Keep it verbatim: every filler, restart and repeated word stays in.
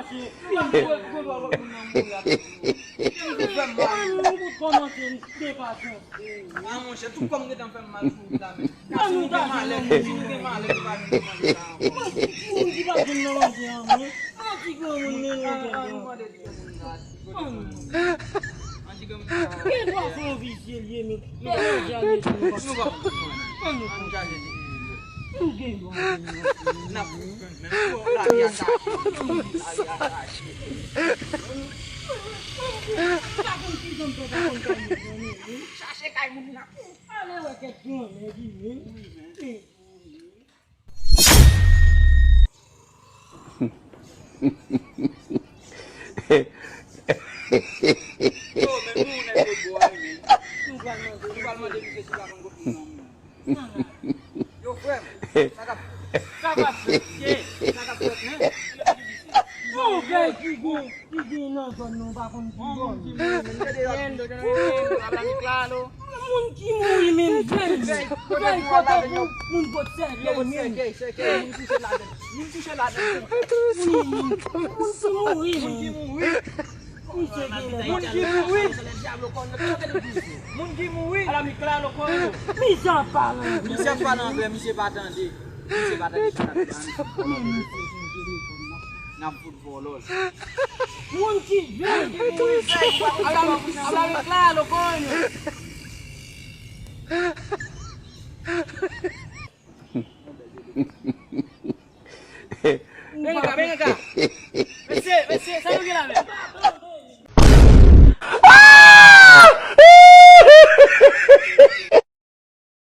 Ou pa dwe, dwe dwa lòt moun nan mouri a tou. Ou fè m mal. Ou kòmanse depase. Ah, monchè, tout kò m gentan fè m mal sou wout la, men. Gade nou gen malè, nou gen malè, nou pa vin mande sa ankò. Moun ki pa vin nan manje an, men. An ti granmoun, men nou gen. An nou mande ti granmoun sa. An ti granmoun sa. Gen dwa se yon visye l ye, men. Nou pa konprann. An nou chache ti granmoun. Nou gen dwa. N ap konprann, men. Lavi a chache. Lavi a chache. Pa konn ki jan m fè pa konn kay moun nan, men. Chache kay moun nan. Ale wè kèk granmè vini. Yo, men nou nèg yo bò a, men. Nou pral mande, nou pral mande misye si l pa konn kot moun nan. Yo, frè m, sa k ap, sa k ap fèt, ye, sa k ap fèt, men. Yon vèy ki gwo. Ki gen nan zòn nan, ou pa konn ki bò. Moun ki mouri, men vèy, vèy kote pou moun pot sèkèy, men. Moun kouche ladan. Moun kouche ladan. Moun ki mouri, moun ki mouri. Moun ki mouri. Moun ki mouri. Misye ap pale anglè. Misye ap pale anglè, misye pa tande. Misye pa tande sa n ap di a, misye pa tande. N ap fout vòlò l. Moun ki vle. Moun ki mouri. Habla, habla claro, coño.